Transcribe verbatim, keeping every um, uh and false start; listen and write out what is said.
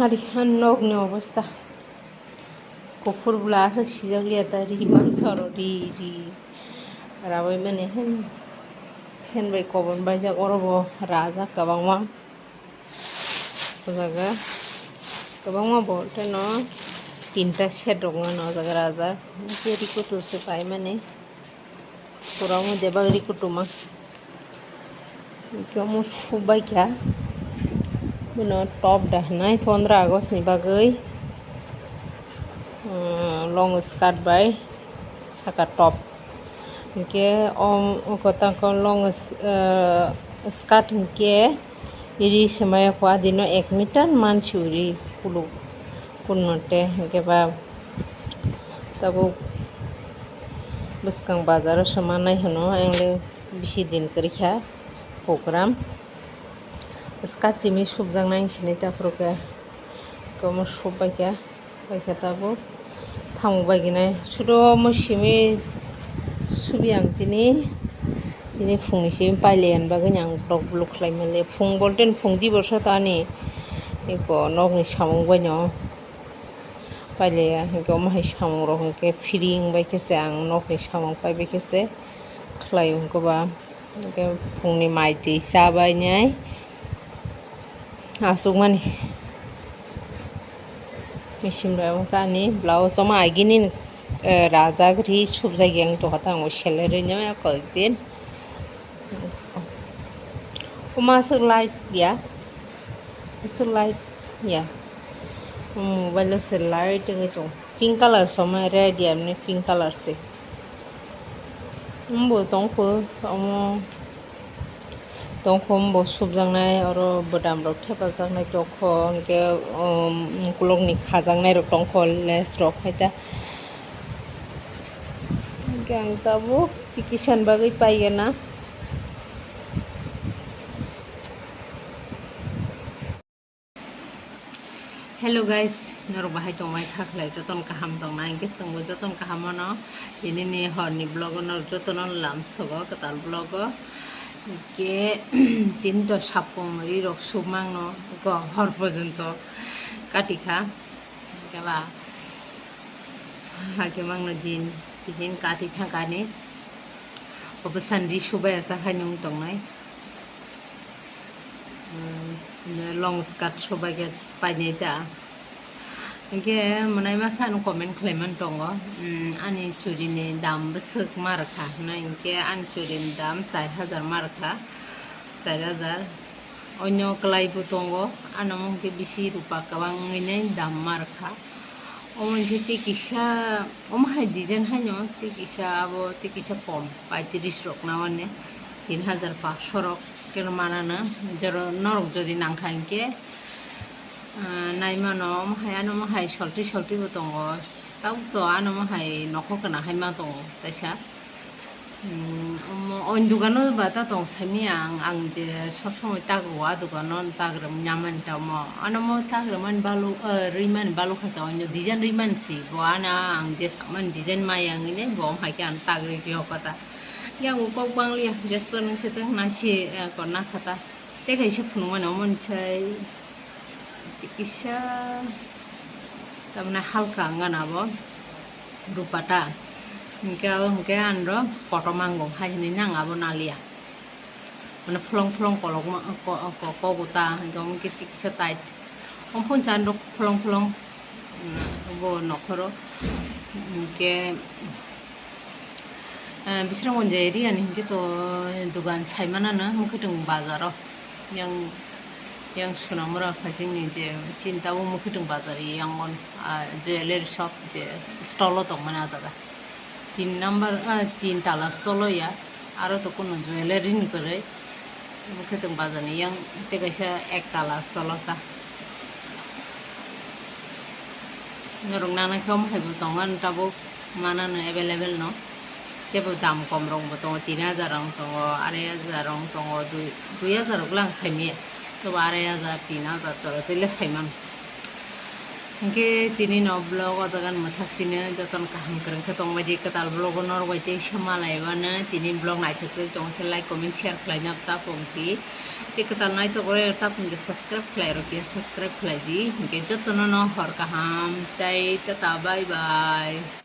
Ari han nokni obostha. Kuphur bwla aswk sijak liya ta, ri mangsa oro ri ri. Rabai mani hen, hen bai kobon baijak, oro bo rajak kwbangma. O jaga kwbangma bo tei no tinta set rok mano o jaga rajak. Tei ri kutu se paimani. Pura omo debak ri kutu ma. Hwnkhe omo subaikha. Bino top da hwnwi pondro August ni bagwi, um, long skirt bai saka top. Hwnkhe o, o kwtal khe long s-, uh, skirt hwnkhe ri swmai kho adino ek meter mansi ri kuluk kunno te hwnkhe ba tabuk bwskang bazaro swmanai hwno ang le bisi din kwrwi kha program. Skirt chini subjaknai sini ta phuru khe komo subbai kha. Paikha tabuk thamuk bai gwnai. Sudo omo simi subi ang tini, tini phungni simi pailaiya ni bagwi ang vlog vlog khlai mali. Phung bolte phung di borsa ta ani eko nokni samung bai no pailaiya. Hwnkhe omo hai samung rok hwnkhe phiri wng bai khe se ang nokni samung pai bai khe se khlai wngkha ba. Hwnkhe phungni mai twi cha bai nai. Aswkmani misim rok wngkha ani blouse omo agini, eh, rajak ri subjak yang tongkha tang o selerino ya koi din. Omo aswk light ya, aswk light ya. Mobile o se light wngwi tongo, pink colour se omo red ya, mane pink colour se. Omo bo tongkho omo. Tongkho omo bo subjaknai, oro bwdam rok thepajaknai tongkho, hwnkhe, um, ukulok ni khajaknai rok tongkho, lace rok hai ta. Hwnkhe ang tabuk tei kisa ni bagwi paigana. Hello guys, norok bahai tongmai kha khlai, jotono kaham tongnai, hwnkhe chwngbo jotono kaham mano. Tinini horni vlog o norok jotono lamsogo, kwtal vlog o. Hwnkhe tini to sapung ri rok sumang no go hor porjonto kati kha. Hwnkhe ba hakhe mangno din, tini kati thangkani. Obo san ri subai asa hai nung tongnai. Hmm, long skirt sobai khe painai ta. Hwnkhe mwnai masa ano comment khlai man tongo. Hmm, ani churi ni dam bwswk ma rwkha hwnwi, hwnkhe ani churi ni dam char hajar ma rwkha, char hajar. Onyo kwlai bo tongo, ano omo hwnkhe bisi rupa kwbang wngwi nai dam ma rwkha. Omo hwnkhe tei kisa, omo hai design haino tei kisa abo tei kisa kom, paitris rok na mane tin hajar paksho rok khe manana, jero norok jodi nangkha hinkhe, ah, naimano omo hai ano omo hai solti solti bo tongo, tabuk to ano omo hai nokho kana hai ma tongo kaisa. Hmm, omo, o dogano ba ta tong saimanya ang, ang je sob somoi tago, a dogano tagrem nyamani ta omo. Ano omo tagremani balu, eh, rwimani balu kha sa, onyo design rwimani si, bo ano ang je sakmani design maya wngwi nai, bo omo hai khe ang tagri rw kha ta. Yang bo kok bang liya, jesto nung se tong nasi, eh, kor na kha ta. Tei kaisa phunukmani omo ni chai kisa tamni halka wngkha na abo rupata. Hinkhe abo hinkhe anro kotor mango hai hinwi nang abo naliya. Mane phlong phlong kolokma ko-, ko-, koguta hinkhe omo khe kisa tight. Omo phone chandok phlong phlong, mm, bo nokhoro. Hinkhe Eh, bisrang gonjai ri ani hinkhe to dogan saimanano Mwkhwtwng bazaro. Yang, yang Sonamura Phaisingni je chinta o Mwkhwtwng bazar yang on, ah, jewellery shop je stall o tongmani ah jaga. Tin number, ah, tin tala stall o ya, aro to kunu jewellery ni kwrwi. Mwkhwtwng bazar ni yang tei kaisa ek tala stall o ta. Norok nana khe omo hai bo tongo, ani tabuk manano available no. Teibo dam kom rok bo tongo, tin hajar rok tongo, arai hajar rok tongo, dui, dui hajar rok le ang saimanya. Teibo arai hajar, tin hajar jora twi le saimano. Hinkhe tini no vlog o jaga ni mwthak sino jotono kaham kwrwng khe tongbai di, kwtal vlog o norok bai tei se malai mano. Tini vlog naithok twi tongkhe like, comment, share khlaina ta pokdi. Tei kwtal naithok ore tapung je subscribe khlai rok ya, subscribe khlai di. Hinkhe jotono no hor kaham tei tata, bye bye.